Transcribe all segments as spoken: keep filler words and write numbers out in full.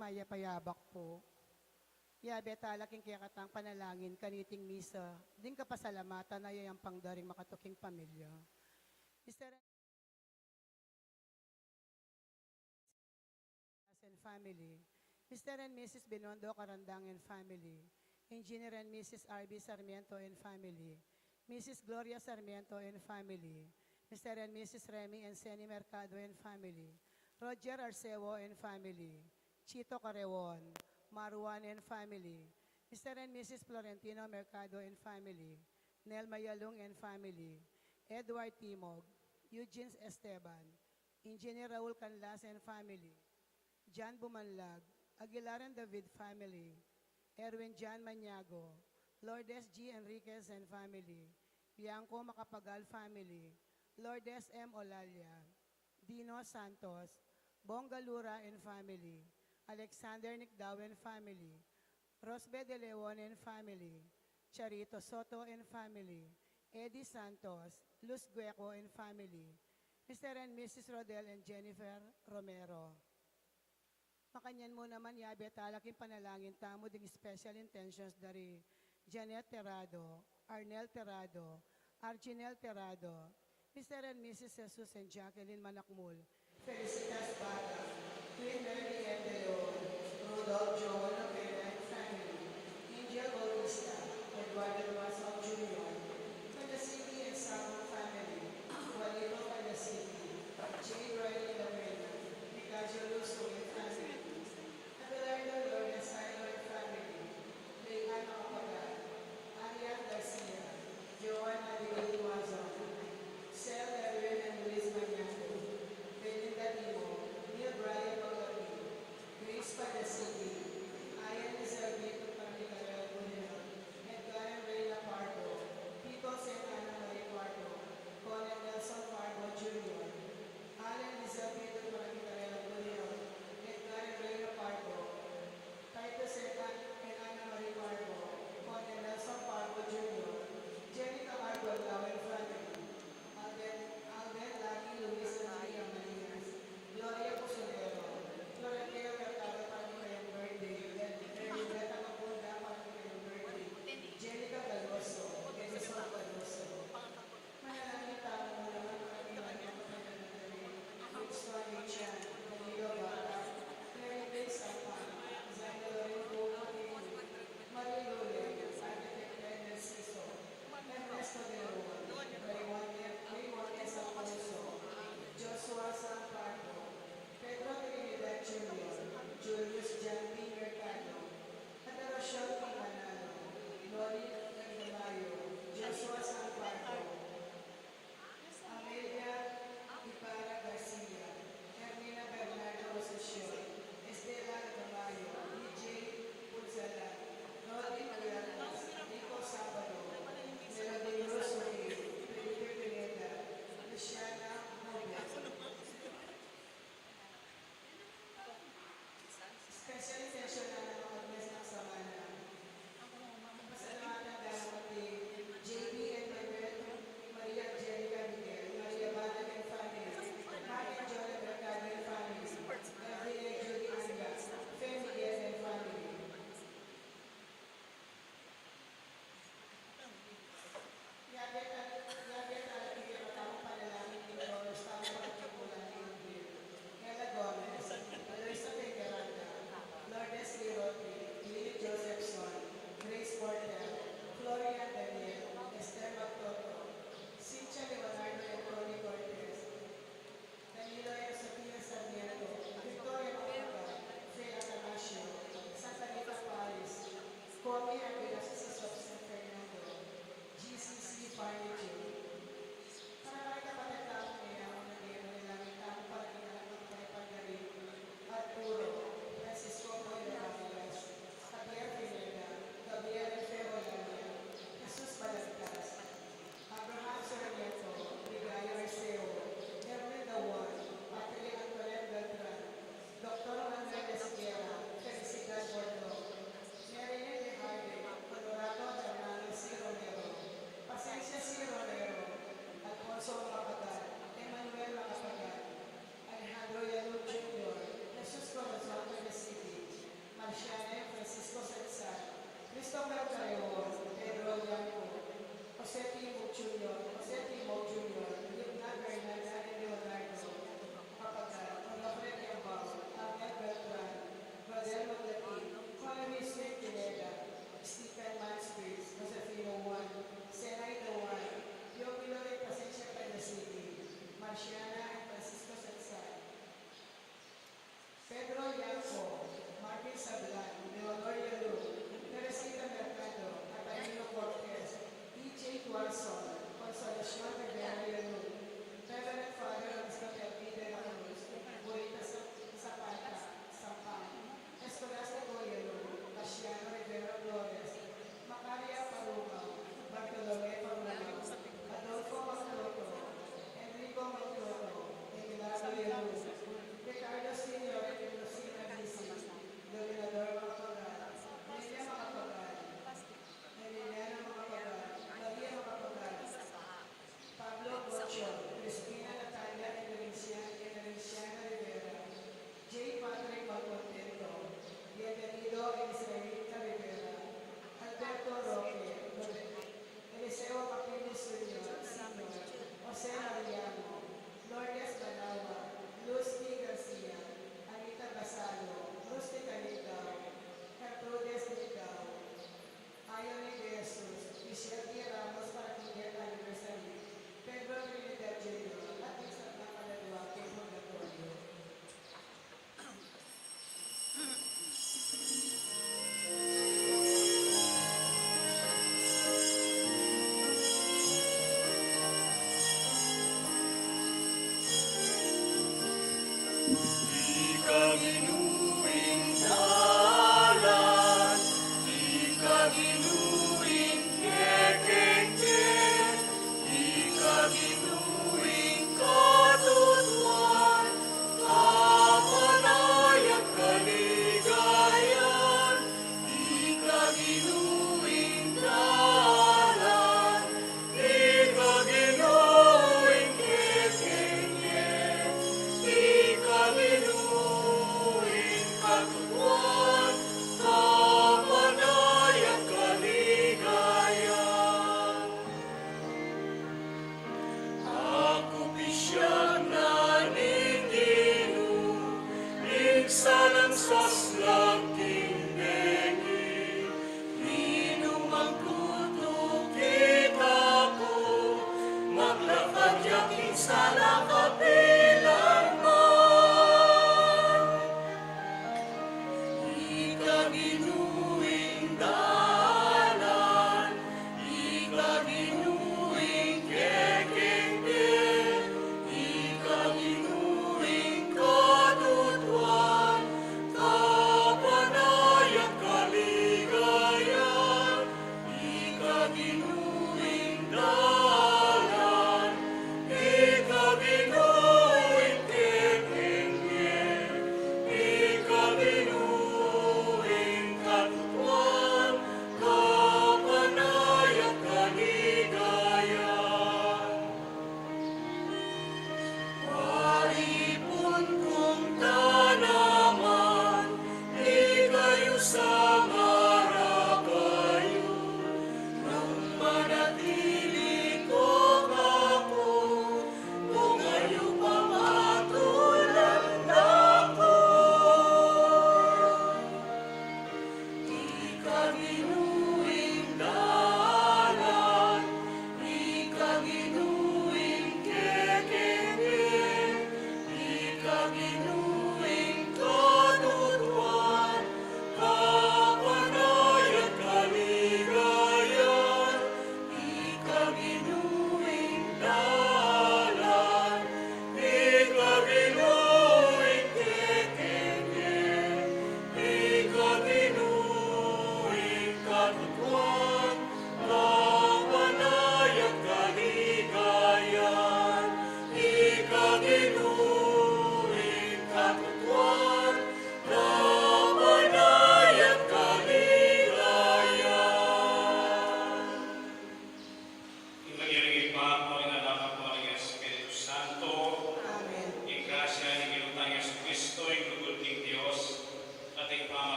Mayap a yabak pu. Yabe tala king kekatang panalangin kaniting misa, ding kapasalamatan a yayampang da ring makatuking pamilya. Mister and family, Mister and Missus Binondo Carandang and family, Engineer and Missus R B Sarmiento and family, Missus Gloria Sarmiento and family, Mister and Missus Remy and Seni Mercado and family, Roger Arceo and family, Chito Carreon, Maruan and family, Mister and Missus Florentino Mercado and family, Nel Mayalung and family, Edward Timog, Eugene Esteban, Engineer Raul Canlas and family, John Bumanlag, Aguilar and David family, Erwin John Maniago, Lourdes G Enriquez and family, Bianco Macapagal family, Lourdes M Olalia, Dino Santos, Bong Galura and family, Alexander Nicdao and family, Rosbe de Leon and family, Charito Soto and family, Eddie Santos, Luz Gueco and family, Mister and Missus Rodel and Jennifer Romero. Makanyan mu naman, yabe tala king panalangin tamu ding special intentions da ri Janet Terrado, Arnel Terrado, Arginel Terrado, Mister and Missus Jesus and Jacqueline Manakmul, Felicitas Baga, Queen Mary M. De Leon, Rudolph Joel Lopera and family, Angel Bautista, Eduardo Dumasao Junior, Padasiti and Sabang family, Juanito Padasiti, Jade Riley Lopera, Nicajo Luso and family, Abelardo Lorenzano and family, Leanna Capagal, Arian Garcia, Joan Abigail Duazon, Sel Erwin and Luis Mañaco, Belinda Timo, Neil Brian Maglapi, Grace Padasiti, Ian Lizardito Panticarel Cunel, Edgar and Reyna Pardo, Ginu ing dalan, ika Ginu ing kekeng, ika Ginu ing katutuan, kapanayan, kaligayan, ika Ginu ing dalan, ika Ginu ing kekeng, ika Ginu ing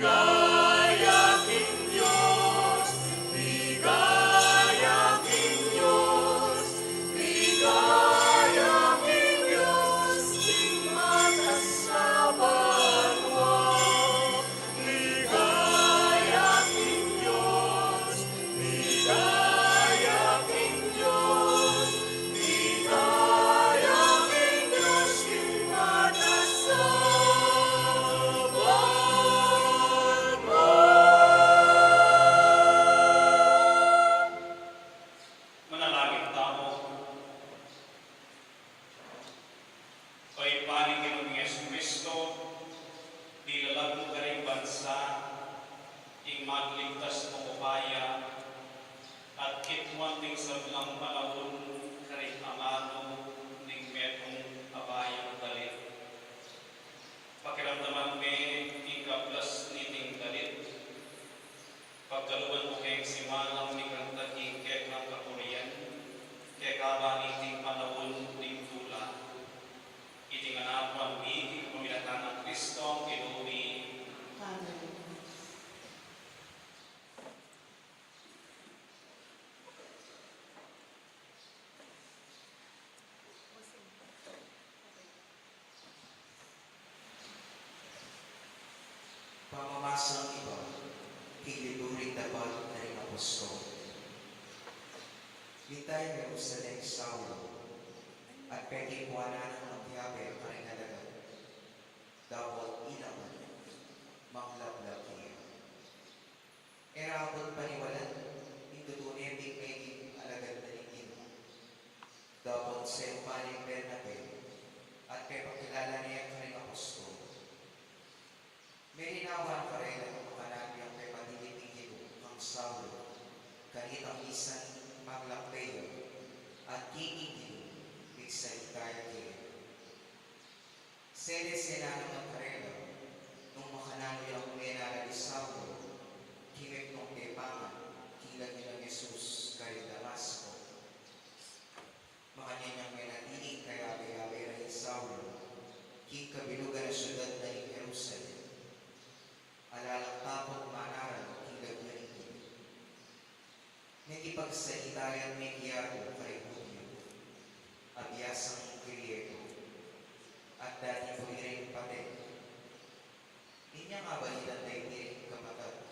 Ligaya king Dios, ligaya king Dios, ligaya king Dios, king matas a banua. Ligaya king Dios, ligaya king Dios, ligaya king Dios, king matas a banua. Manalangin tamu. O Ibpa ning Ginung Jesucristo, dilalag mu karing bansa ing magligtas kung upaya, at kitmuan ding sablang panaun karing amanu ning metung a bayung dalit. Pakiramdaman me ing kablas niting dalit. Pagkaluban mu keng simalang mikanta king kekang kapurian, kekaba niting panaun ning tula. Iti ngan aduan mi king kapamilatan nang Kristong Ginu mi. Amen. Pamamasang iba king Liburing Dapat na ning Apostol. Mintay Jerusalem i Saulo, at pekikuanan nang magyabe karing alagad, dapot ila man manglablab keya. E ra abut paniwalan ing tutune pin meging alagad na ning Ginu. Dapot serupa ne i Bernabe at pepakilala ne karing apostol. Merinawa na karela nung makananu yang pepatilip ing Ginu kang Saulo, kanitang misan maglakbe ya, at king ing Ginu migsalita ya kaya. Sele sena naman karela, nung makananu yang menalad i Saulo, kimeknung tepangan king lagyu nang Jesus karing Damasco. Makanyan yang menatili king kayabe-yabe ra i Saulo king kabilugan a siudad na ning Jerusalem, ala lang takut manaral king lagyu ning Ginu. Mekipagsalita yang mekiabe karing Judio a biasang Griego, at dati buri ring pate. Inya kabalitan da iti ring kapatad,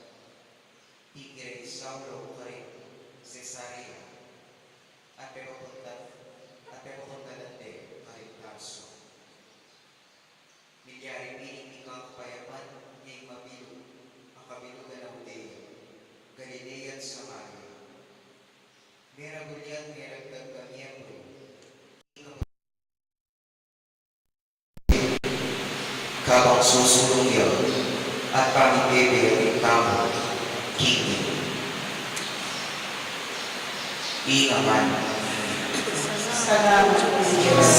pikire i Saulo karing Cesarea, at pepapunta, at pepapunta da de karing Tarso. Milyari pin ing mikakapayapan ning mabilug a kabilugan a Judea, Galilea, at Samaria. Meragul yang meragdag a miyembru. Kabang susulung ya at pamibebe ya king tamu king Ginu. Ing aman. Salamat sa Diyos.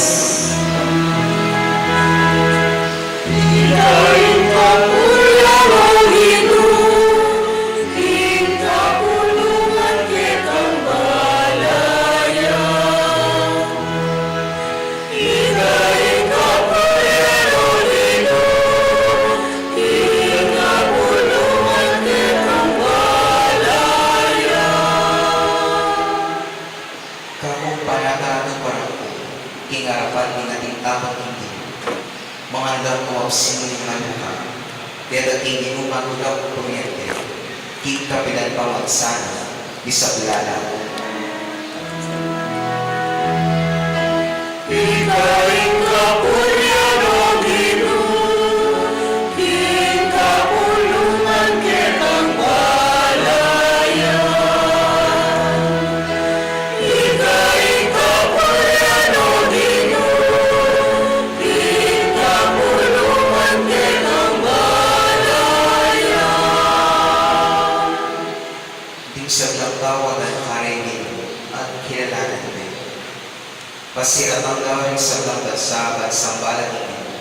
Kakung panatag ku para ku, king arapan ding ating tapat king Ginu, mangandang ku absinu ning manuka, deta king Ginu magulak kuryente, king kapilan pamagsabi, bisag lala. Ika ing kapurian, o Ginu, king kapulungan kekang balayan. Ika ing kapurian, o Ginu, king kapulungan kekang balayan. Ding sablang tau alang kareng Ginu at kilalanan de. Pasiran da ring sablang bansa ban sambalan king Ginu.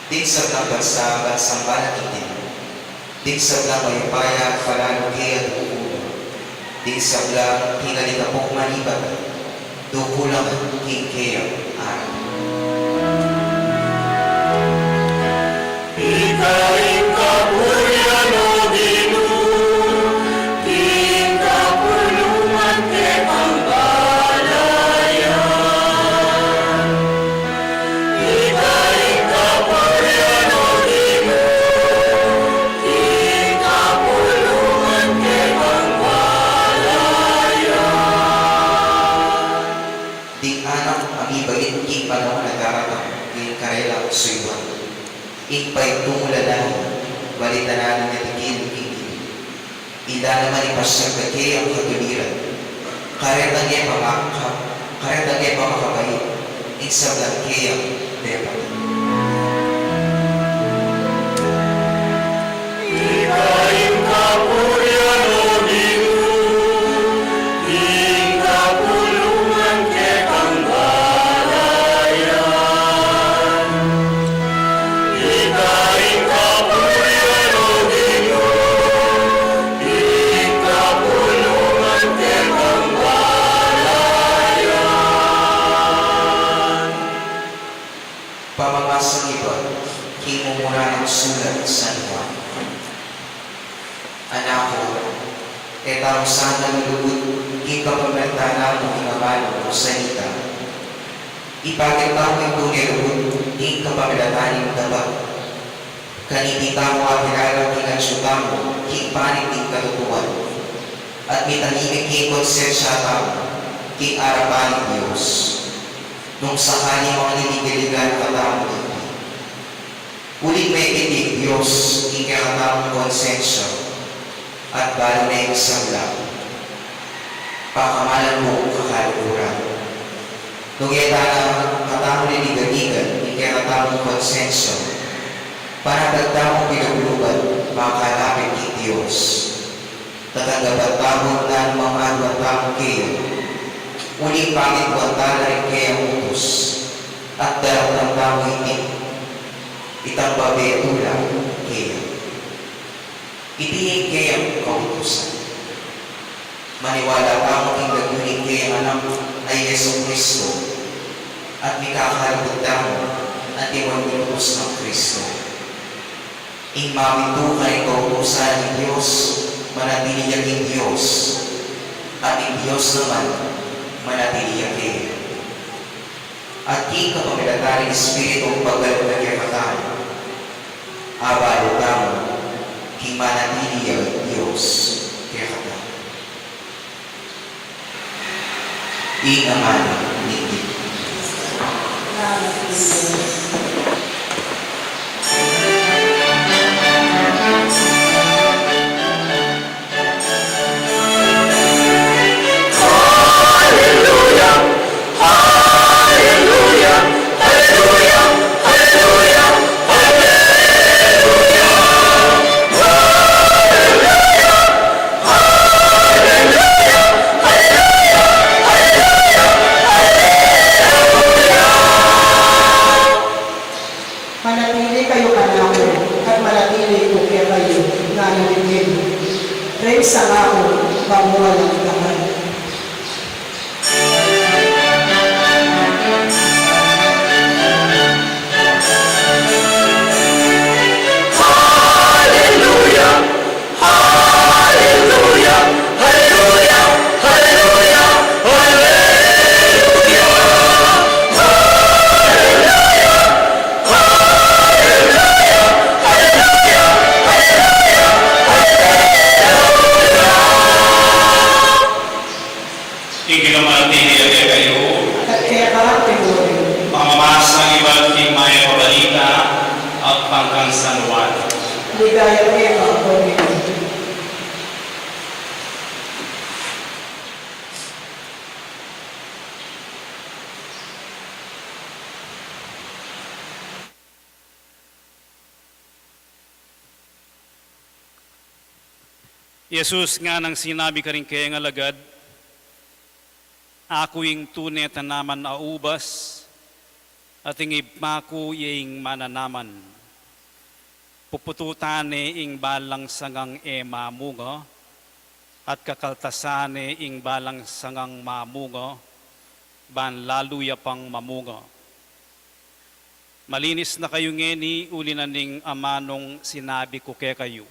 Ding sablang bansa ban sambalan king Ginu. Ding sablang mayupaya at palalu keya dukul na. Ding sablang tingalikapuk manibat dukul na king keyang arap. Ika ing kapurian, Balita na nung natikil king ila naman ipasiag da keyang katuliran. Karetang e pa maka-, karetang e pa makabait ing sablang keyang pepatay. Ika ing kapurian, O Ginu, ing kapulungan kekang balayan. Ika ing kapurian, O Ginu, ing kapulungan kekang balayan. Pamamasang ibat king mumuna nang sulat San Juan. Anak ku, e tamu sana lulugud king kapamilatan na mu king amanung salita. Ipakit tamu ing tune lugud king kapamilatan ning tapat. Kaniti tamu akilala king atyu tamu king panig ning katutuan, at mitahimik king konsensya tamu king arapan ning Dios. Nung sakali mangliligaligan katamu niti, uling mekit ning Dios ing kekatamung konsensya, at balu ne ing sabla, pakamalan mung kakaluguran. Nung e na katamu liligaligan ing kekatamung konsensya, panatag tamung pilubluban makalapit king Dios. Tatanggapan tamu na ing aduan tamu kaya, uling pangituan tala ring kayang utus, at daramdaman tamu iti, itang babie tula kaya. Iti ing kayang kautusan. Maniwala tamu king lagyu ning kayang Anak a i Jesucristo, at mikakalugud tamu antimong inutus nang Cristo. Ing mamintu karing kautusan ning Dios, manatili ya king Dios, at ing Dios naman, manatili ya kaya. At king kapamilatan ning Espiritung pagkalub na kekatamu, abalu tamu king manatili ya ing Dios kekatamu. Ing amanu ning Ginu. Manatili kayu kanaku, at manatili ku kekayu, nganang ing Ginu. Reng sanga ku, bang mu alang dakan. Haleluya! Haleluya! Haleluya! Haleluya! Haleluya! Ing Ginu manatili ya kekayu. At keka mu rin. Pamamasa ibat king Mayap a Balita agpang kang San Juan. Ligaya keka, O Ginu. Jesus nganang sinabi karing kayang alagad, "Aku ing tune tanaman a ubas, at ing Ibpa ku ya ing mananaman. Pupututan ne ing balang sangang e mamunga, at kakaltasan ne ing balang sangang mamunga, ban lalu ya pang mamunga. Malinis na kayu ngeni uli na ning amanung sinabi ku kekayu.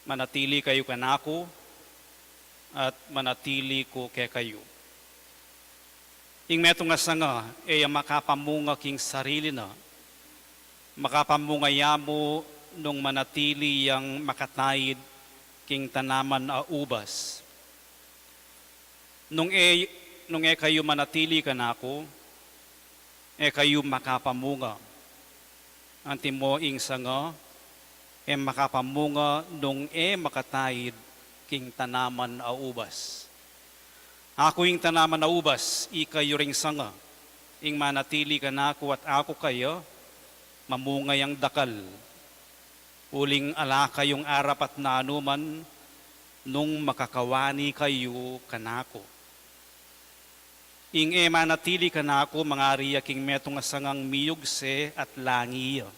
Manatili kayu kanaku, at manatili ku kekayu. Ing metung a sanga, e ya makapamunga king sarili na. Makapamunga ya mu nung manatili yang makataid king tanaman a ubas. Nung e, nung e kayu manatili kanaku, e kayu makapamunga. Antimo ing sanga, E makapamunga nung e makataid king tanaman a ubas. Aku ing tanaman a ubas, ikayu ring sanga. Ing manatili kanaku at aku kaya, mamunga yang dakal. Uling ala kayung arapat na anuman nung makakawani kayu kanaku. Ing e manatili kanaku, mangari ya king metung a sangang miyugse at langi ya.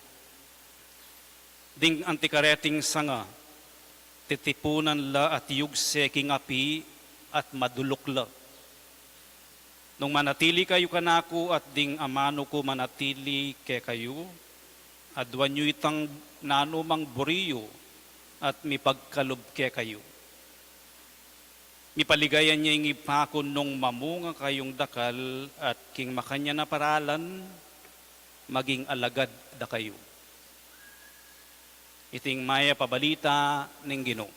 Ding anti kareting sanga, titipunan la at yugse king api at maduluk la. Nung manatili kayu kanaku at ding Amanu ku manatili kekayu, aduan yu itang nanumang buri yu at mipagkalub kekayu. Mipaligayan ya ing Ibpa ku nung mamunga kayung dakal at king makanyan a paralan maging alagad da kayu. Iti ing mayap a balita ning Ginu.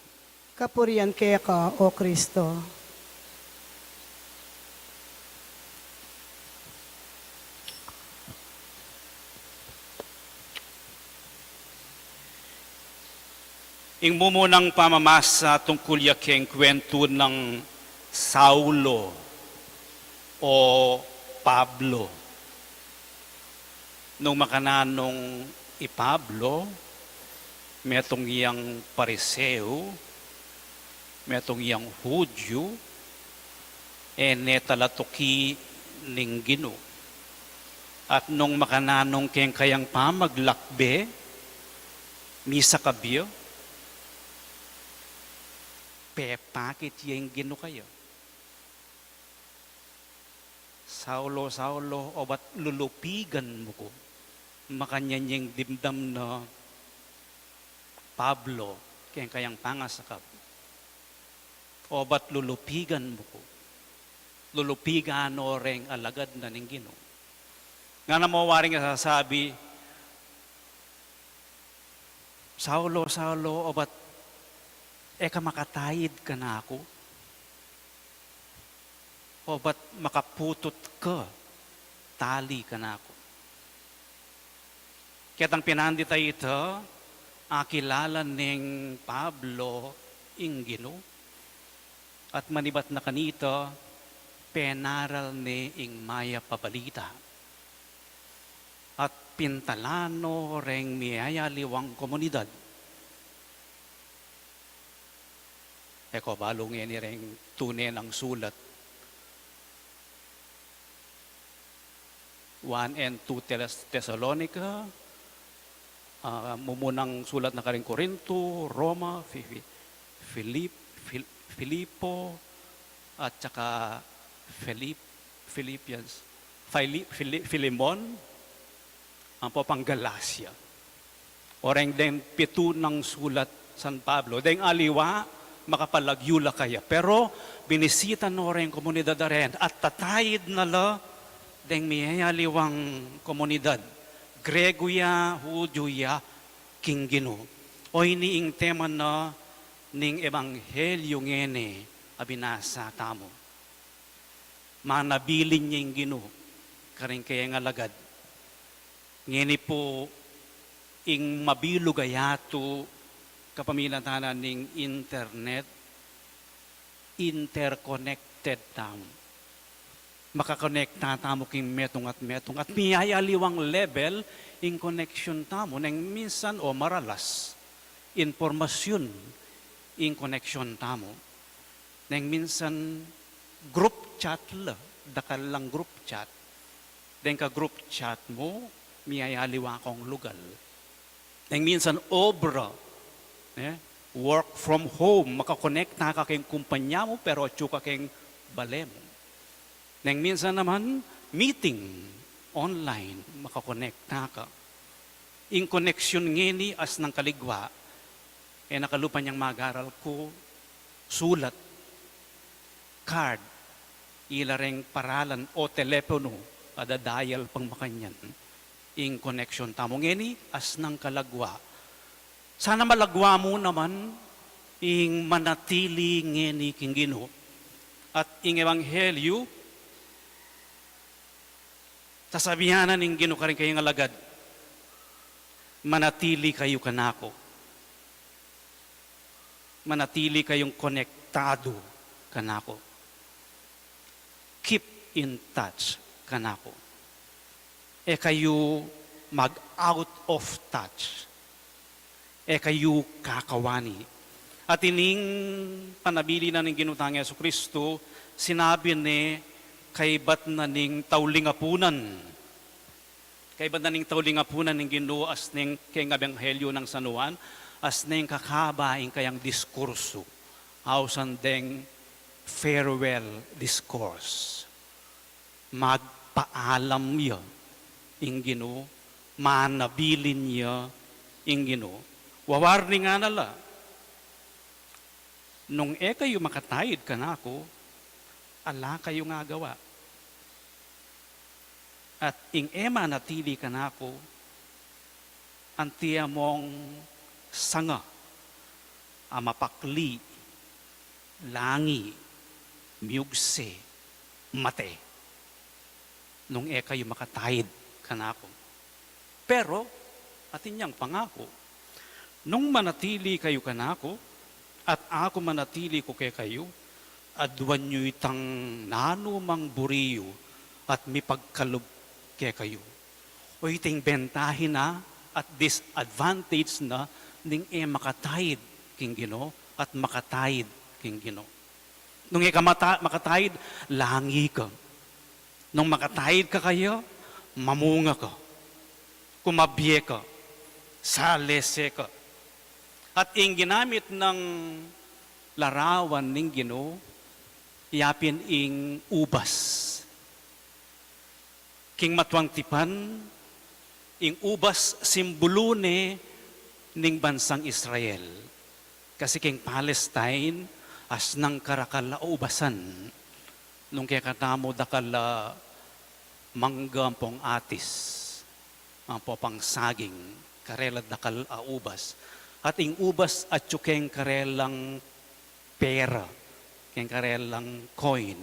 Kapurian keka, O Kristo. Ing mumunang pamamasa tungkul ya keng kuwentu nang Saulo o Pablo. Nung makananung i Pablo, metung yang Pariseo, metung yang Hudyu, e ne talatuki ning Ginu. At nung makananung keng kayang pamaglakbe, misakab ya, pepakit ya ing Ginu kaya. Saulo, Saulo, obat lulupigan mu ku. Makanyan yang dimdam na Pablo keng kayang pangasakab. Obat lulupigan mu ku. Lulupigan no reng alagad na ning Ginu. Ngana mo waring sasabi, Saulo, Saulo, obat e ka makataid kanaku? Obat makaputut ka tali kanaku? Ketang pinandit a ita, akilala neng Pablo ing Ginu, at manibat na kanita, penaral ne ing mayap a balita. At pintalan no reng miyayaliwang komunidad. E ko balu ngeni reng tune nang sulat. One and two Tes-, Tesalonica, ah, mumunang sulat na karing Korinto, Roma, Fi-, Fi-, Filip-, Fil-, Filipo, at saka Filip-, Philippians, Fili-, Fili-, Filemon, ampo pang Galacia. O reng deng pitu nang sulat San Pablo, deng aliwa, makapalagyu la kaya. Pero binisita no reng komunidad a ren, at tataid na la deng miyayaliwang komunidad, Grego ya, Hudyu ya, king Ginu. O ini ing tema na ning ebanghelyu ngeni a binasa tamu. Manabilin ya ing Ginu karing kayang alagad. Ngeni pu ing mabilug a yatu kapamilatan na ning internet, interconnected tamu. Makakonekta tamu king metung at metung. At miyayaliwang level ing connection tamu. Neng minsan o maralas, impormasyun ing connection tamu. Neng minsan group chat la, dakal lang group chat. Deng ka group chat mu, miyayaliwa kang lugal. Neng minsan obra, eh, work from home, makakonekta ka keng kumpanya mu, pero atyu ka keng bale mu. Neng minsan naman, meeting, online, makakonekta ka. Ing koneksyon ngeni asnang kaligwa, e na kalupa nyang magaral ku sulat, card, ila reng paralan o teleponu, padadayal pang makanyan. Ing koneksyon tamu ngeni asnang kalagwa. Sana malagwa mu naman ing manatili ngeni king Ginu. At ing ebanghelyu, sasabian na ning Ginu karing kayang alagad, "Manatili kayu kanaku, manatili kayung konektadu kanaku. Keep in touch kanaku. E kayu mag-out of touch. E kayu kakawani. At ining panabilin na ning Ginu tang Jesucristo, sinabi ne kaybat na ning tauling apunan. Kaybat na ning tauling apunan ning Ginu, as ning keng Ebanghelyo nang San Juan, as ning kakaba ing kayang diskursu. Ausan deng farewell discourse. Magpaalam ya ing Ginu, manabilin ya ing Ginu. Wawarning ngana la, nung e kayu makataid kanaku, ala kayung agawa. At ing e manatili kanaku, anti ya mung sanga a mapakli, langi, miugse, mate. Nung e kayu makataid kanaku. Pero, atin yang pangaku, nung manatili kayu kanaku, at aku manatili ku kekayu, aduan yu itang nanu mang buri yu at mipagkalub kekayu. O iting bentahin na at disadvantage na ning e makataid king Ginu at makataid king Ginu. Nung e ka mata-, makataid, langi ka. Nung makataid ka kaya, mamunga ka. Kumabie ka. Salese ka. At ing ginamit nang larawan ning Ginu, yapin ing ubas. King matuang tipan, ing ubas simbulu ne ning bansang Israel. Kasi king Palestine, asnang karakal a ubasan. Nung kekatamu dakal a mangga ampong atis, ampo pang saging, karela dakal a ubas. At ing ubas atyu keng karelang pera, keng karelang coin.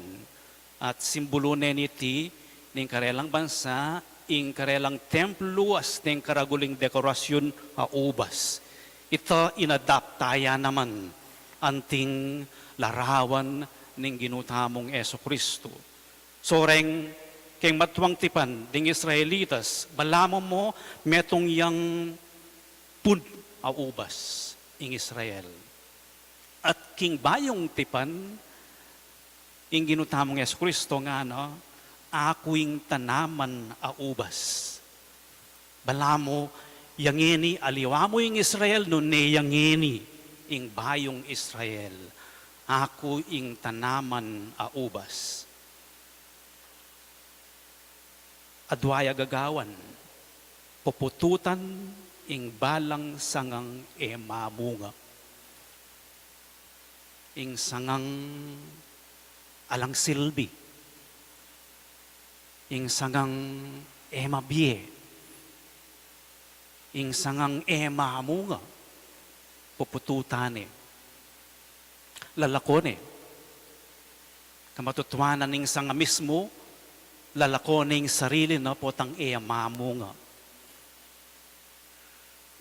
At simbulu ne niti ning karelang bansa, ing karelang templu, as ning karaguling dekorasyun a ubas. Ita inadapta ya naman anting larawan ning Ginu tamung Jesucristo. Soreng keng matuang tipan ding Israelitas, balamu mu metung yang pun a ubas ing Israel. At king bayung tipan, ing Ginu tamung Jesucristo ngana, aku ing tanaman a ubas. Balamu, yang ini, aliwa mu ing Israel, nune yang ini, ing bayung Israel. Aku ing tanaman a ubas. Adwa ya gagawan, pupututan ing balang sangang e mamunga. Ing sangang alang silbi. Ing sangang e mabie. Ing sangang e mamunga. Pupututan ne. Lalako ne. Kamatutuanan ning sanga mismu, lalako ne ing sarili na potang e mamunga.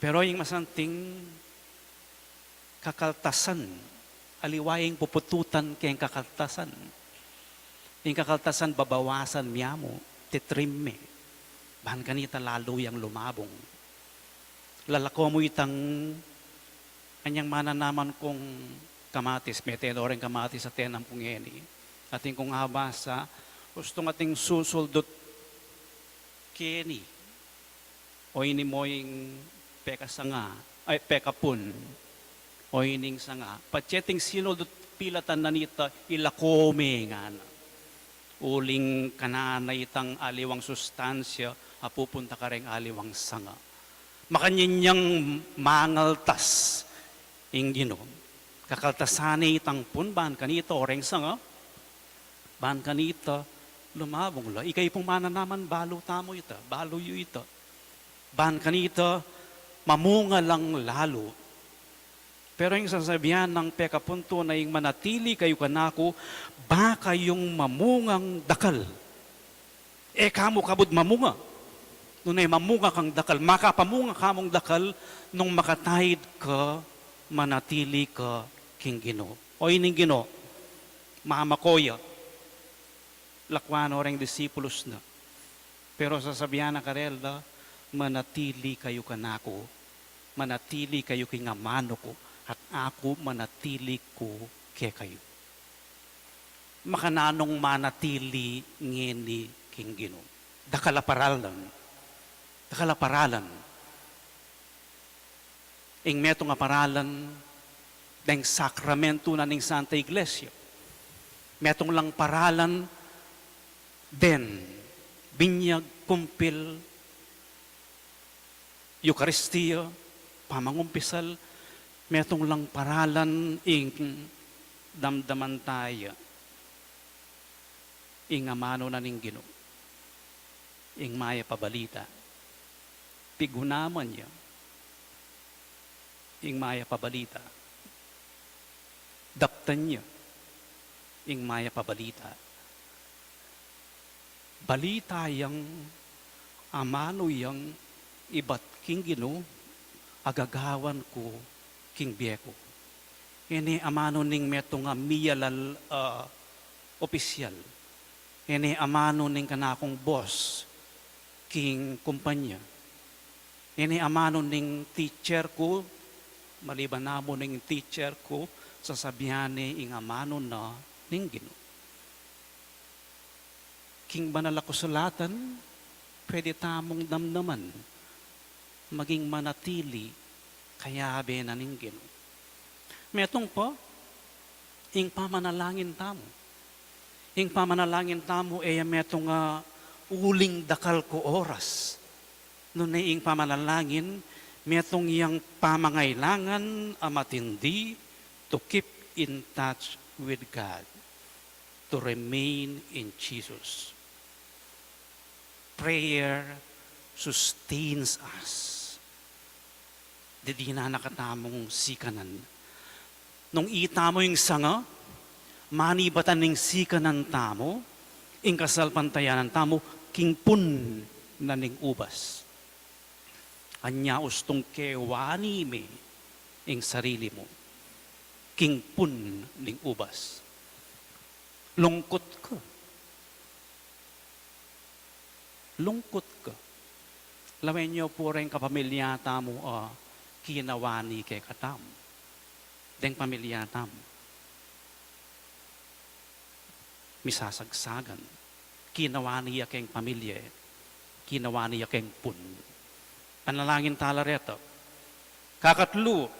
Pero ing masanting kakaltasan, aliwa ing pupututan keng kakaltasan. Ing kakaltasan babawasan mia mu, titrim me. Ban kanita lalu yang lumabung. Lalako mu itang anyang mananaman kung kamatis, mete no ring kamatis a tenam ku ngeni. Atin kung abasa, ustung atin susuldut keni. O ini mo ing pekasanga, ay, pekapun. O ining sanga. Patse ting sinuldut pilatan na nita, ilako me ngana. Uling kanana itang aliwang sustansya a pupunta kareng aliwang sanga. Makanyan yang mangaltas ing Ginu. Kakaltasan ne itang pun ban kanita oreng sanga, ban kanita lumabung la. Ikayu pung mananaman, balu tamu ita, balu yu ita. Ban kanita mamunga lang lalu. Pero ing sasabian nang pekapun tune ing manatili kayu kanaku, ba kayung mamungang dakal. E ka mu kabud mamunga. Nune mamunga kang dakal, makapamunga ka mung dakal nung makataid ka, manatili ka king Ginu. O ining Ginu, mamako ya, lakwan no reng disipulus na. Pero sasabian na karela, "Manatili kayu kanaku, manatili kayu king amanu ku, at aku manatili ku kekayu." Makananung manatili ngeni king Ginu? Dakal a paralan. Dakal a paralan. Ing metung a paralan deng sakramentu na ning Santa Iglesia. Metung lang paralan den binyag, kumpil, Eukaristia, pamangumpisal. Metung lang paralan ing damdaman taya ing amanu na ning Ginu, ing mayap a balita. Pigunaman ya ing mayap a balita. Daptan ya ing mayap a balita. Balita yang, amanu yang ibat king Ginu a gagawan ku king bie ku. Ini amanu ning metung a miyalal a opisyal. Ini amanu ning kanakung boss king kumpanya. Ini amanu ning teacher ku, maliban na mu ning teacher ku, sasabian ne ing amanu na ning Ginu. King Banal a Kasulatan, pwede tamung damdaman, maging manatili kayabe na ning Ginu. Metung pa, ing pamanalangin tamu. Ing pamanalangin tamu, e ya metung a uling dakal ku oras. Nune ing pamanalangin, metung yang pamangailangan a matindi to keep in touch with God, to remain in Jesus. Prayer sustains us. Didinan na katamung sikanan. Nung itamu ing sanga, manibatan ning sikanan tamu, ing kasalpantayanan tamu, king pun na ning ubas. Anya ustung ke wani me ing sarili mu king pun ning ubas. Lungkut ka. Lungkut ka. Lawen yu pu reng kapamilya tamu a kinawani kekatamu. Deng pamilya tamu. Misasagsagan. Kinawani ya keng pamilya, kinawani ya keng pun. Panalangin tala reta. Kakatlu,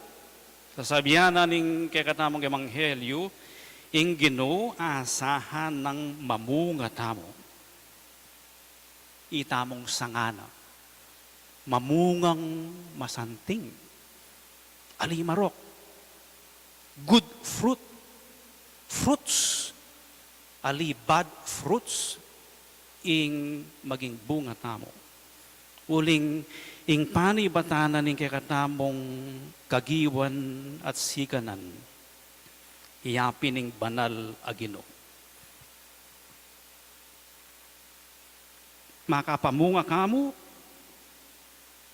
sasabian na ning kekatamung ebanghelyu, ing Ginu asahan nang mamunga tamu. Itamung sanga na, mamungang masanting, ali marok, good fruit, fruits, ali bad fruits, ing maging bunga tamu. Uling ing panibatan na ning kekatamung kagiwan at sikanan, iya pin ing banal a Ginu. Makapamunga ka mu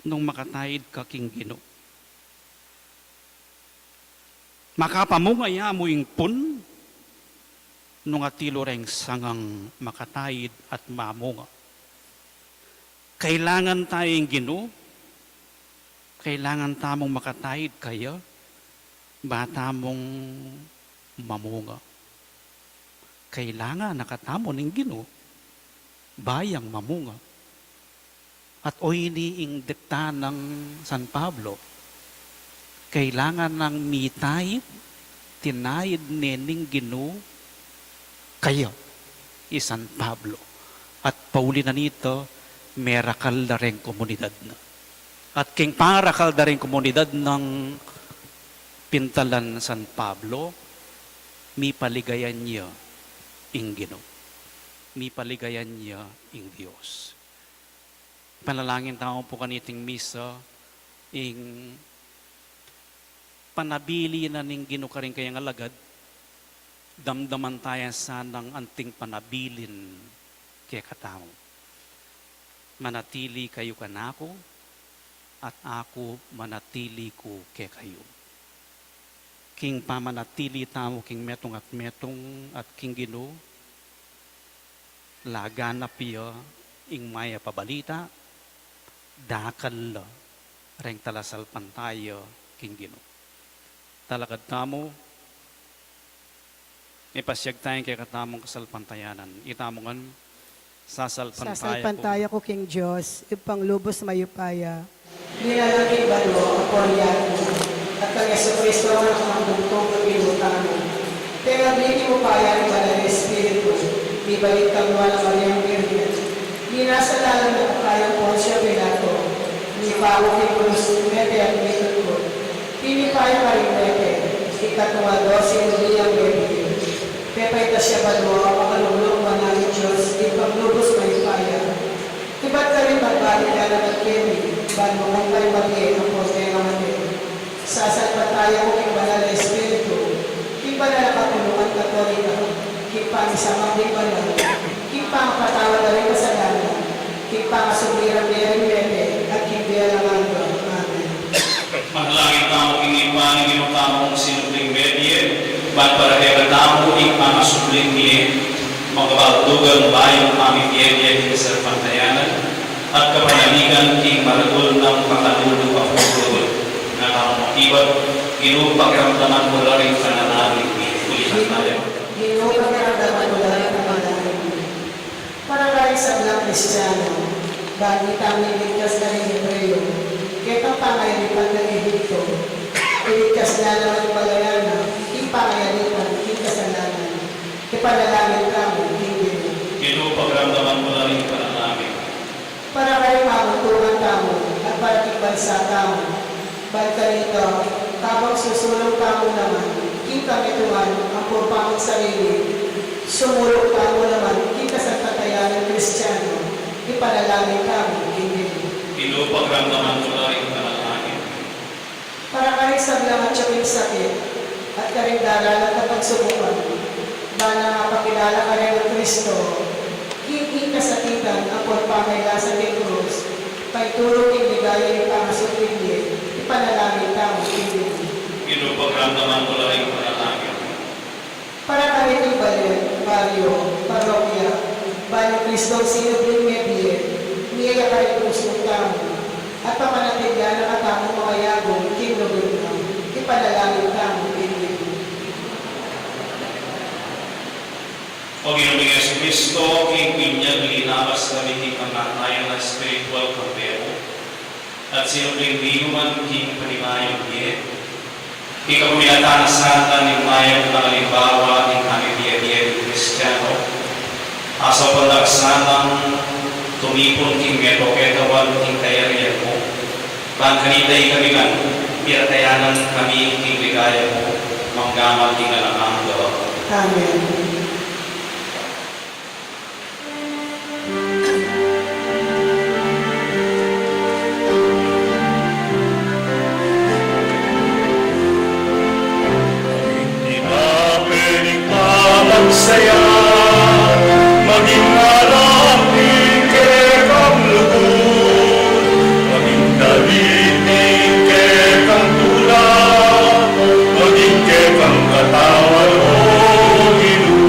nung makataid ka king Ginu. Makapamunga ya mu ing pun nung atiu reng sangang makataid at mamunga. Kailangan ta ing Ginu, kailangan tamung makataid kaya, ba tamung mamunga. Kailangan na katamu ning Ginu, ba yang mamunga. At o ini ing dikta nang San Pablo, kailangan nang mitaid, tinaid ne ning Ginu kaya i San Pablo. At pauli na nita, merakal da reng komunidad na. At king parakal da reng komunidad nang pintalan San Pablo, mipaligayan ya ing Ginu. Mipaligayan ya ing Dios. Panalangin tamu pu kaniting misa, ing panabilin na ning Ginu karing kayang alagad, damdaman taya sanang anting panabilin kekatamu. Manatili kayu kanaku, at aku manatili ku kekayu. king pamanatili tamu king metung at metung at king Ginu, laganap ya ing mayap a balita, dakal la reng talasalpantaya king Ginu. Talakad tamu, mipasyag taya ing kekatamung kasalpantayanan. Itamu ngan, sasalpantaya ku. Sasalpantaya ku king Dios, Ibpang lubus mayupaya. Nilalang king banua, ampo king yatu, at kang Jesucristo, anak nang bugtung, Ginu tamu. Pengagli king upaya ning Banal a Espiritu, mibalik kang Nuan a Mariang Birhen. Minasalanan na kang Poncio Pilato, mipaku king krus, mete at mitutkud. Tinipa ya karing mete, ing katlung aldo sinubli yang mebie. Pepaitas ya banua, makalulu king banal a Dios, Ibpang lubus mayupaya. Ibat karin magbalik ya naman keni, ban mukun karing mabie ampon tengamate. Sasalpantaya ku king Banal a Espiritu, king banal a kapulungan Katolika, king pamisamak ning banal, king pangapatawad da ring kasalanan, king pangasubli rang mie ring mete, at king bie alang angga. Amen. Manalangin tamu king Ibpa ning Ginu tamung sinubling mebie, ban para kekatamu ing pangasubling mie, makabaldugan bayung pamibie-bie king kasalpantayanan, at kapanaligan king maratul nang makalulu a pagtulud. Nga tamu makibat, Ginu, pakiramdaman mu la ring panalangin mi. Ulitan taya. Ginu, pakiramdaman mu la ring panalangin mi. Para karing sablang Kristiano, ban itang miligtas karing Hebreo, ketang pangayalipan king Egipto, iligtas na la naman ing balayan na, king pangayalipan king kasalanan, ipanalangin tamu king Ginu. Ginu, pakiramdaman mu la ring panalangin. Para karing mamuntukan tamu, at para king bansa tamu, ban kanita, kabang susulung tamu naman king kametungan ampon pamagsarili, sumulung tamu naman king kasalpantayanan Kristiano, ipanalangin tamu king Ginu. Ginu, pakiramdaman mu la ring panalangin. Para karing sablang atyu king sakit, at karing daralan a pagsubukan, ban mapakilala karing Kristo, king kasakitan ampon pamaglasang king krus, paituru king ligaya ning pangasubling mie, ipanalangin tamu king Ginu. Ginu, pakiramdaman mu la ring panalangin. Para karing balen, baryo, parokya, ban ing Kristong sinubling mebie, mie ya karing pusu tamu, at pamanatilian na katamu mamayagun king lugud na, ipanalangin tamu king Ginu. O Ginu ming Jesucristo, king binyag linabas kami king kamatayan a espiritual kambe mu, at sinubling mie mu man king panibayung bie. Ika pamilatan na sana ning mayap a alimbawa ning pamibie-bie ning Kristiano. Asaupan da ka sanang tumipun king metung ketawan ning kayarian mu. Ban kanita ikami ngan, piratayanan kami king ligaya mu, mangga man king alang angga. Amen. Maging dapit ning pamagsaya, maging alam ning kekang lugud, maging dalit ning kekang tula, maging kekang katawan, O Ginu.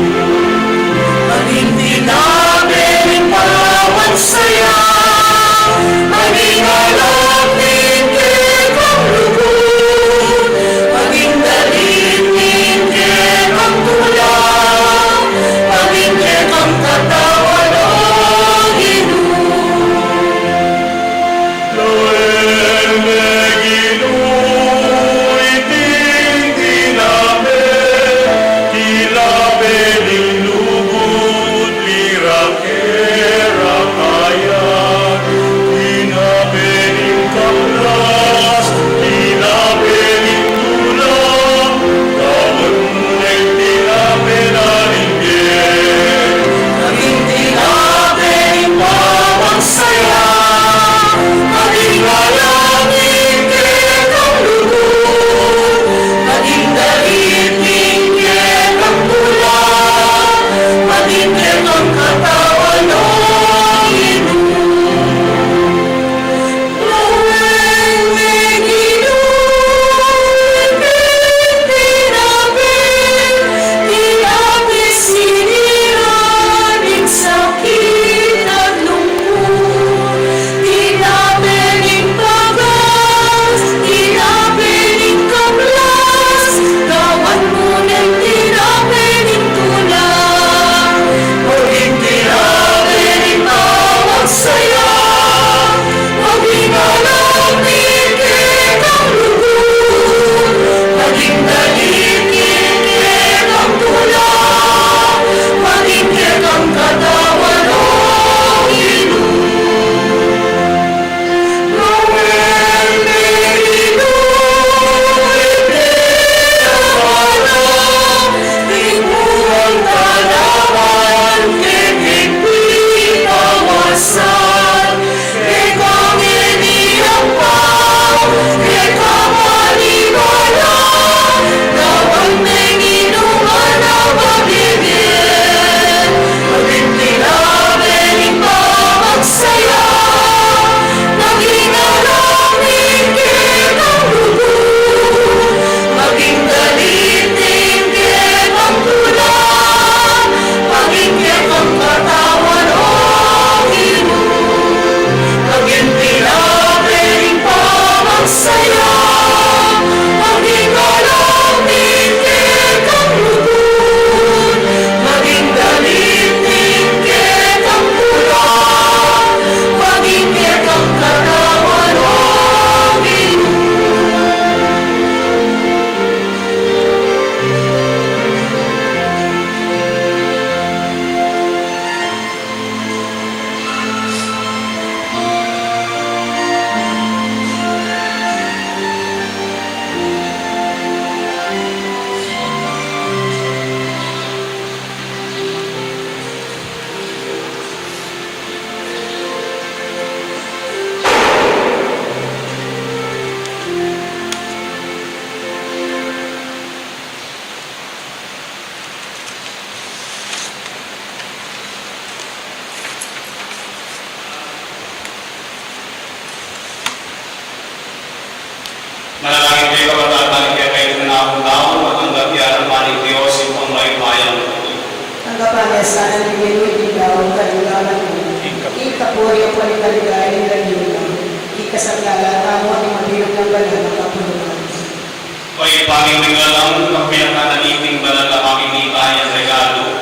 Aming regalo, kapamilatan na niting banal a pamimipayan regalu,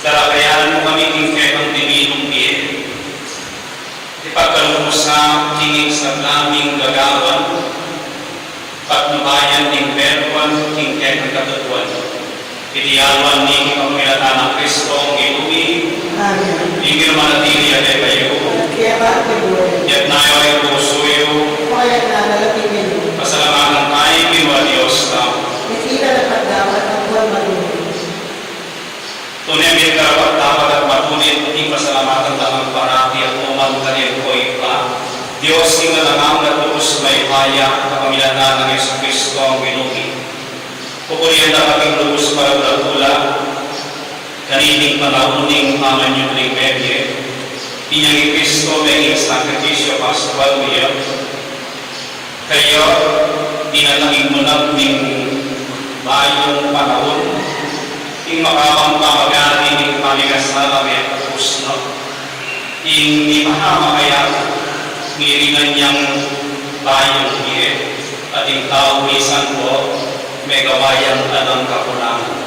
darakayan mu kami king kekang dininung bie. Ipagkalub mu sa king sablang gagawan, patnubayan ning meruan king kekang katutuan. Iti alwan mi king kapamilatan nang Kristong Ginu mi. Amen. Ing Ginu manatili ya kekayu. Kaya pa rin mo. Itas yu ing pusu yu. Kaya na nalating yu. Pasalamatan tamu king Ginu a Dios tamu. Iti karapat-dapat at buwan malulit. Tune ing karapat-dapat at malulit, ing pasalamatan tamu parati at nukarin man ika, Ibpa, Dios king alang angga at lubus mayupaya, kapamilatan nang Jesucristo a Ginu mi. Pupurian da ka king lubus para gula-gula, kaniting panaun ning pamanyubling mebie, inyang i Kristo meging sakripisyu paskual mu ya. Kaya, inalangin mu na ning bayung panaun, ing makabang pamagari ning pamikasala mekatapus na, ing ipahamak kaya, ngiringan yang bayung bie, at ing tau misan ko, megawa yang alang kakulangan.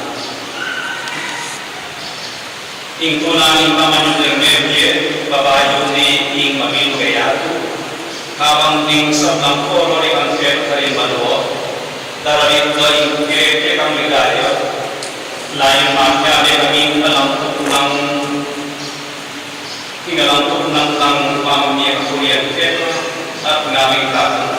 Ing tula ning pamanyubling mebie, babayun ne ing mabilug a yatu, kabang ding sablang koro ring angkel karin banua, daralit da ing kekang ligaya, layun matyabe kaming alang tuknang, ing alang tuknang tang pamamie kapurian keka, at ngaming tatang.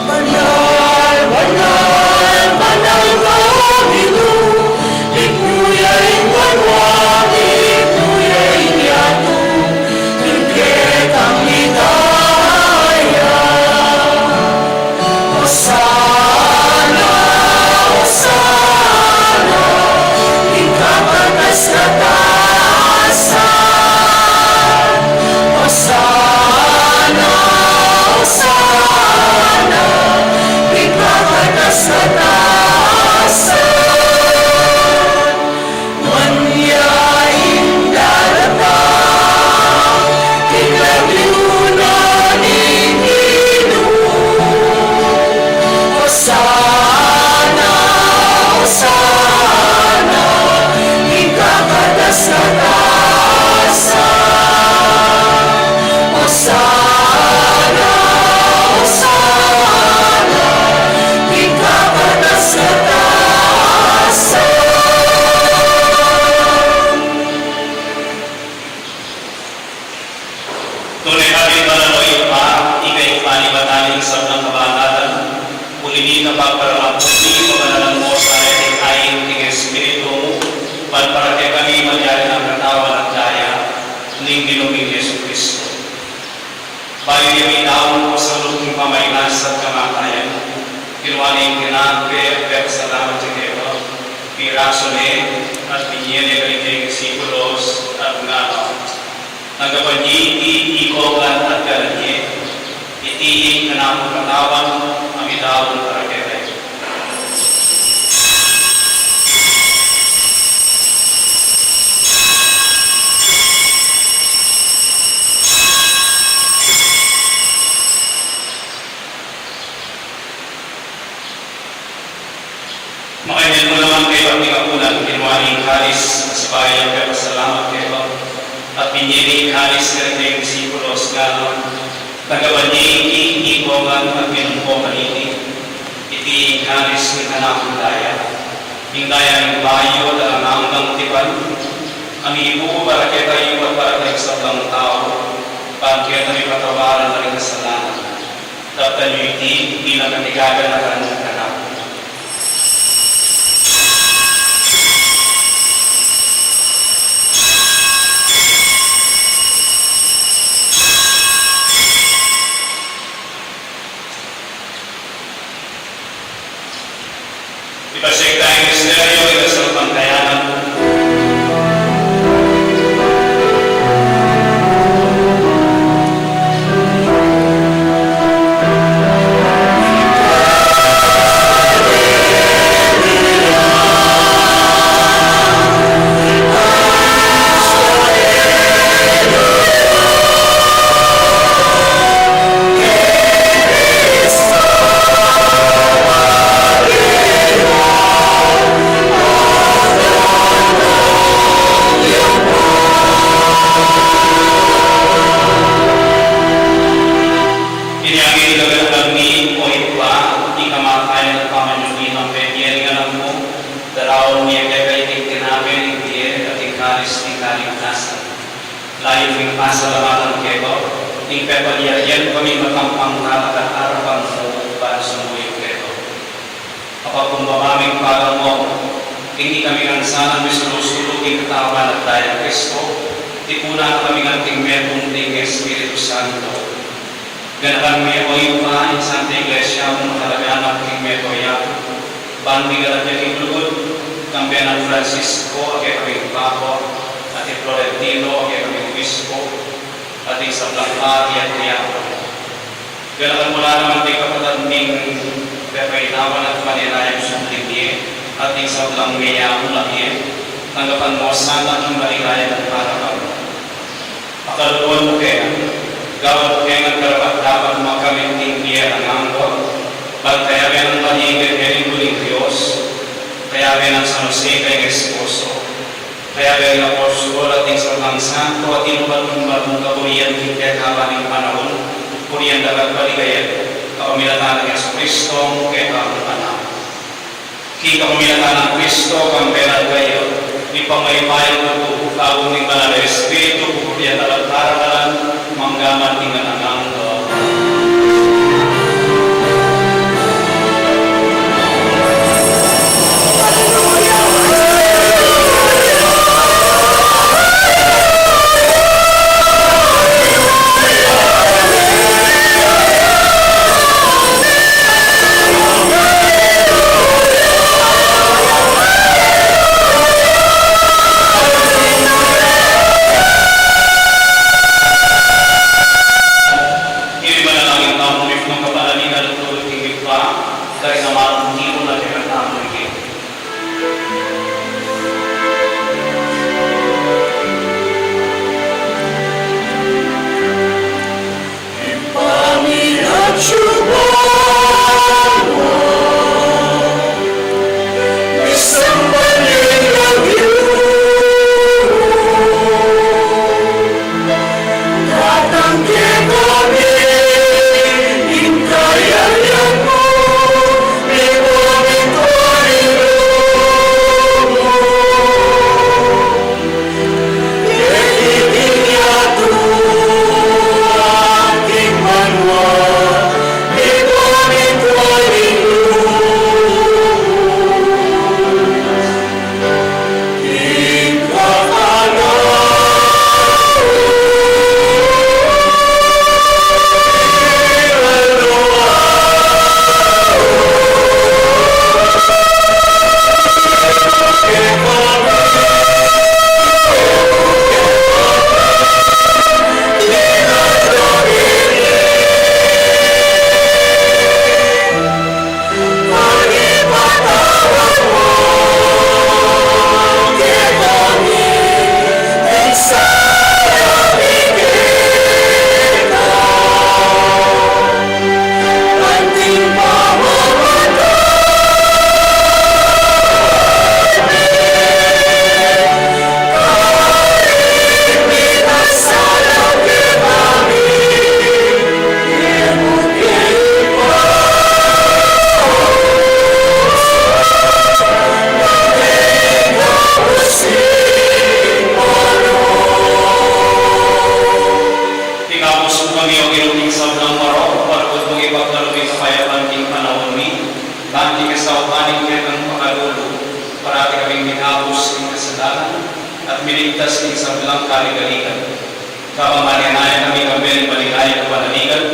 Banal, banal, banal ka, O Ginu, iknu ya ing banua, iknu ya ing yatu, king kekang ligaya. Osana, Osana, king kakatas-katasan. Osana, Osana, king kakatas-katasan. Manyari ing daratang, king lagyu na ning Ginu. Osana, Osana, king kakatas-katasan. Osana, Osana, king kakatas-katasan. Tune ka ring banal, O Ibpa, ika ing panibatan ning sablang kabanalan, uli na ning pagparalamputi, pabanalan mu sa reting ain ning Espiritu mu, ban para kekami maging katawan at daya ning Ginu ming Jesucristo. Bayu ya midaun king salu ning pamainasa at kamatayan, kinua ne ing kanape, pepasalamat ya keka, pirasu ne, at binie ne karing kayang disipulos, at ngana: Tanggapan ye iti, ikong ngan at kanan ye, iti ing kanakung katawan, a midaun para kekayu. Makanyan mu naman kaybat ning apunan, kinua ne ing kalis, sibayu yang pepasalamat keka, at binie ne ing kalis karing kayang disipulos, ngana: Tanggapan ye iti, ikong ngan at minum ko kaniti, iti ing kalis ning kanakung daya, ing daya ning bayu at alang anggang tipan, a mibubu para kekayu at para karing sablang tau, ban keta mipatawaran la ring kasalanan. Daptan yu iti bilang katigagan na kanaku. Ipasyag taya ing misteryu ning kasalpantayanan. Ing pepalyarian kami matampang talakad arapan mu ban sumuyu keka. Kapagkumbaba ming parangalan, ing ikami ngan sanang misulu-sulu king Katawan at Daya nang Kristo, tipunan na kami ngan king metung ning Espiritu Santo. Ganakan me, o Ibpa, ing Santa Iglesia mung matalaganap king mabilug a yatu, ban miganap ya king lugud, kambe nang Francisco a kekaming Papa, at i Florentino a kekaming Obispo, at ing sablang pari at diakono. Ganakan mu la naman ding kapatad ming pepainawan at paninayang subling mie, at ing sablang meyaman mie, tanggapan mu sana king maligaya mung arapan. Pakaluluan mu kami, gawan mu kami ngan karapat-dapat magkamit king bie alang angga, ban kayabe nang Maria Birhen, Indu ning Dios, kayabe nang San Jose, kayang esposo, kayabe ning apostol at ing sablang santo, at ing lumban-lumban mung kaburian king kekaban ning panaun, burian da ka at paligayan, kapamilatan nang Jesucristo, a kekaming Anak. King kapamilatan nang Kristo, kambe na kaya, ing pamanyubling tutu, kagum ning Banal a Espiritu, pupurian da ka at paraparan, mangga man king alang angga. Ing manalangin tamu, mifunung kapanaligan at lugud king Ibpa, karin a manung tiru na kekatamu ing Ikabus mu kami, O Ginu, king sablang marok, palugud mung ipagkalub ing kapayapan king panaun mi, ban king kasaupan ning kekang pakalulu, parati kaming mikabus king kasalanan, at miligtas king sablang kaligaligan. Kabang manenaya kami kambe ning maligayang panaligan,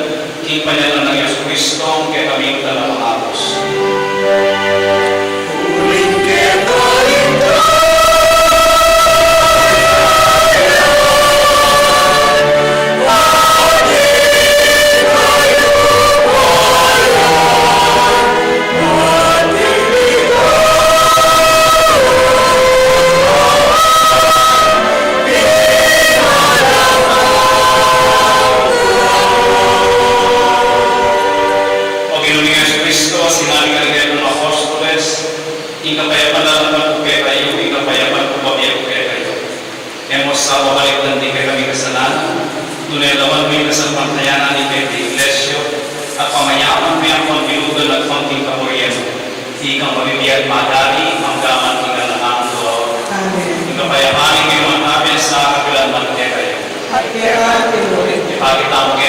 king pangalan nang Jesucristo, a kekaming Talapangabus. O Ginu ming Jesucristo, sinabi mu karing kekang apostoles, ing kapayapan lalam ku kekayu, ing kapayapan ku ibie ku kekayu. E mu sa balikdan ding kekaming kasalanan, nune lawan mu ing kasalpantayanan ning kekang Iglesia, at pamayapan me ampon bilugan at pangking kaburian, ikang mabibie at madali, mangga man king alang angga. Amen. Ing kapayapan ning Ginu manatili sa kapilan man kekayu. At keka mu rin. Ipakit tamu ke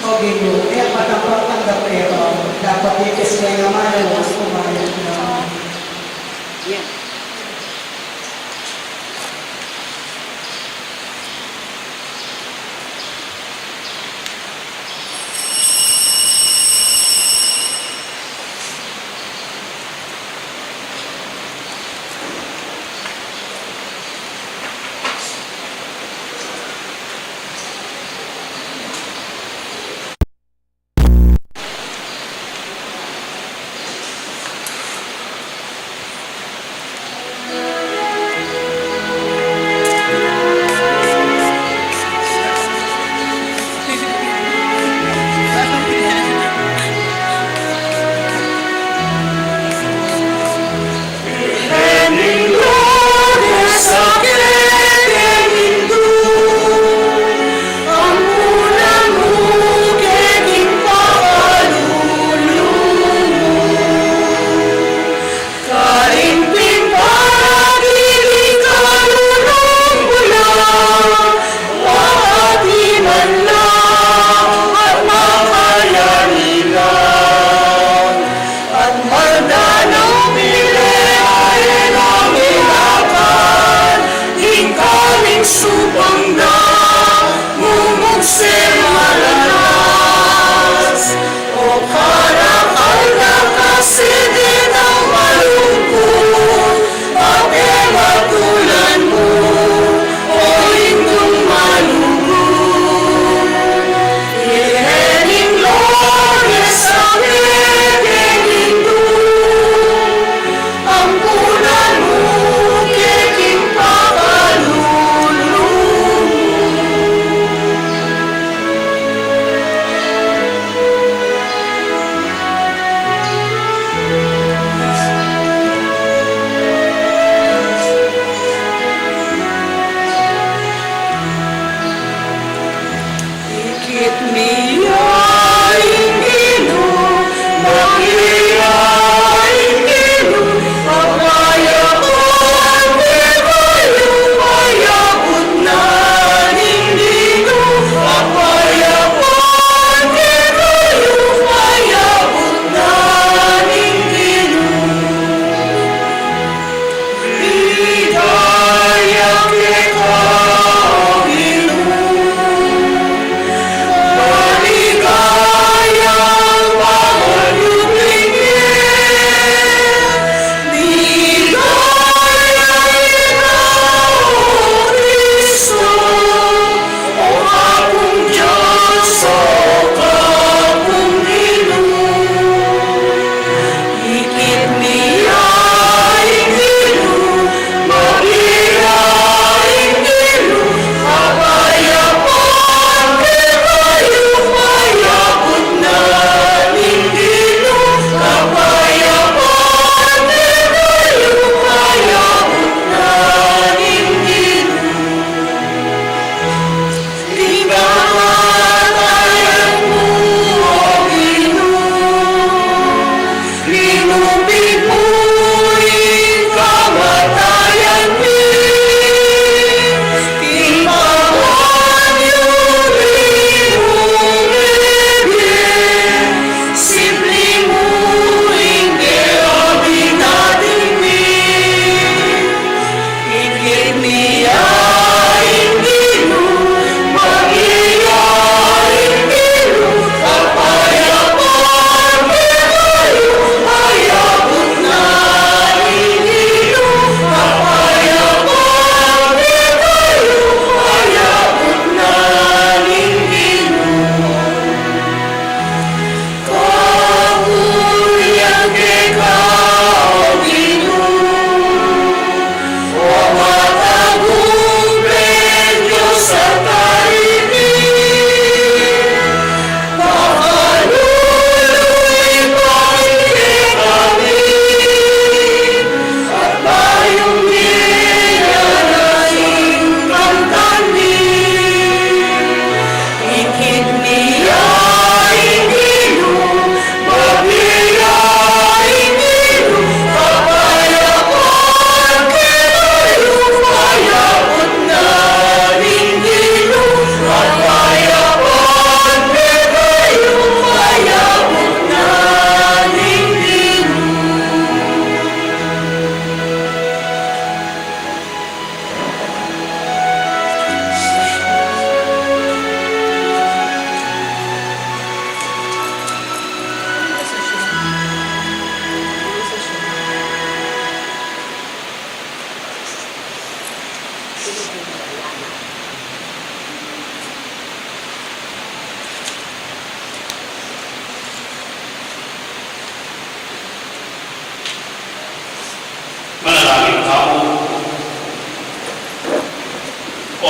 O Ginoo, e apat ang pagtanggap kaya dapat ikis kaya nga maluwas kumayat na. Yan.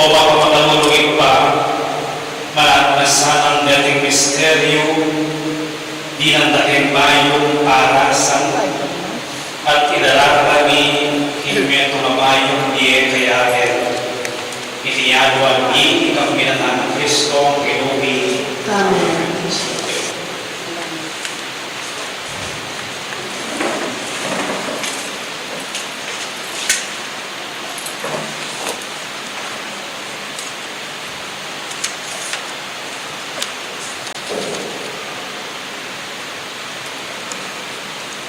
O mapamakalulung Ibpa, mananu na sanang deting misteryu, dinan da keng bayung parasan, at idala da kami king metung a bayung bie kaya. Iti aduan mi king kapamilatan nang Kristong Ginu mi. Amen.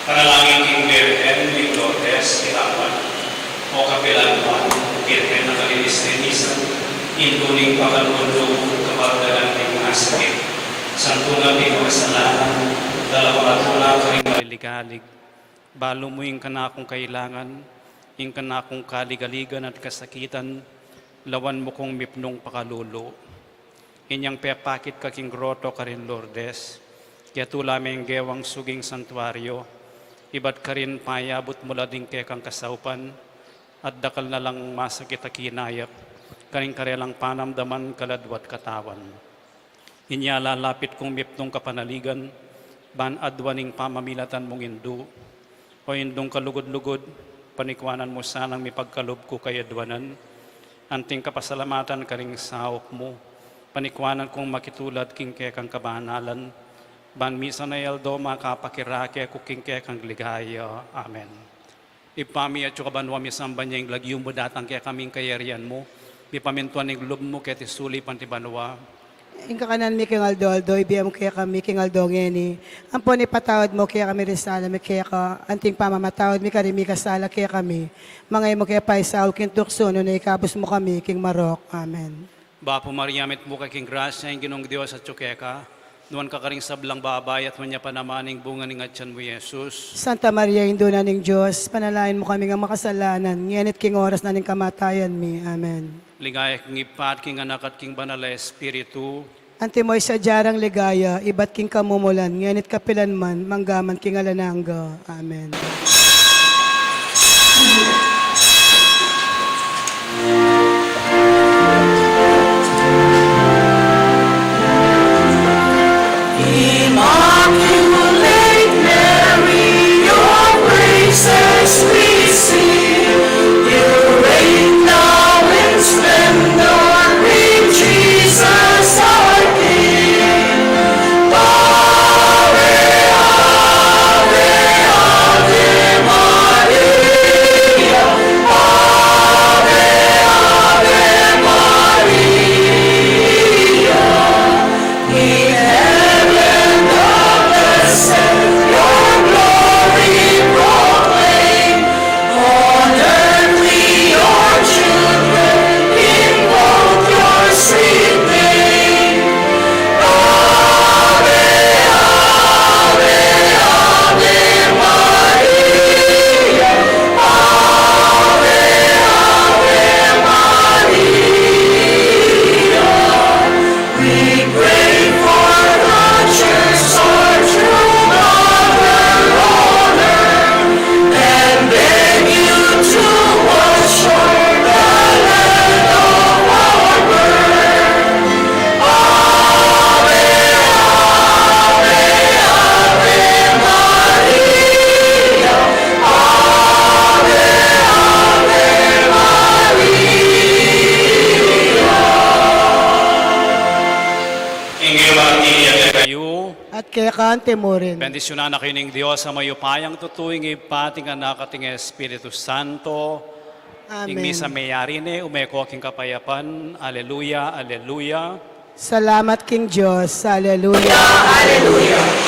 Panalangin king Birhen ning Lourdes, kitawan, o kapilan man, Birhen a malinis a linisan, Indu ning pakalulu, kapardanan ning masakit, santungan ning makasalanan, dala ku la karing maligalig, balu mu ing kanakung kailangan, ing kanakung kaligaligan at kasakitan, lawan mu kung mipnung pakalulu. Inyang pepakit ka king groto karin Lourdes, ketula me ing gewang suging santuario, ibat karin payabut mu la ding kekang kasaupan, at dakal na lang masakit a kinayak, karing karelang panamdaman, kaladwa at katawan. Inya lalapit kung mipnung kapanaligan, ban aduan ing pamamilatan mung Indu. O Indung kalugud-lugud, panikuanan mu sanang mipagkalub ku kayadwanan, anting kapasalamatan karing saup mu, panikuanan kung makitulad king kekang kabanalan, ban misan a aldo makapakirake ku king kekang ligaya. Amen. Ibpa mi, atsu ka banua, misamban ya ing lagyu mu, datang kekami ing kayarian mu, mipamintuan ing lub mu keti sulip anti banua. Ing kakanan mi king aldo-aldo, ibie mu kekami king aldo ngeni. Ampon ipatawad mu kekami ring sala mi keka, anting pamamatawad mi karing mikasala kekami. Manga e mu ke paisaul king tuksu, nune ikabus mu kami king marok. Amen. Bapu Maria, mitmu ka king grasya, ing Ginung Dios atsu keka, nuan ka karing sablang babai, at nuan ya pa naman ing bunga ning atyan mu, Jesus. Santa Maria, Indu na ning Dios, ipanalangin mu kaming makasalanan, ngeni at king oras na ning kamatayan mi. Amen. Ligaya king Ibpa, at king Anak, at king Banal a Espiritu. Antimo ing sadya nang ligaya, ibat king kamumulan, ngeni at kapilan man, mangga man king alang angga. Amen. Immaculate Mary, your praises we sing. You reign now in splendor, in Jesus our King. Ave, Ave, Ave Maria. Ave, Ave Maria. In heaven the blessed your glory proclaim. On earth we, your children, invoke your sweet name. Ave, Ave, Ave Maria. Ave, Ave Maria. We pray for the church, our true mother honor, and beg you to watch o'er the land of our birth. Ave, Ave, Ave Maria. Ave, Ave Maria. Ing Evangelio kekayu. At keka anti mu rin. Bendisyunan na kayu ning Dios a mayupayang tutu, ing Ibpa, at ing Anak, at ing Espiritu Santo. Amen. Ing misa meyari ne, ume ko king kapayapan. Aleluya, aleluya. Salamat king Dios. Aleluya, aleluya.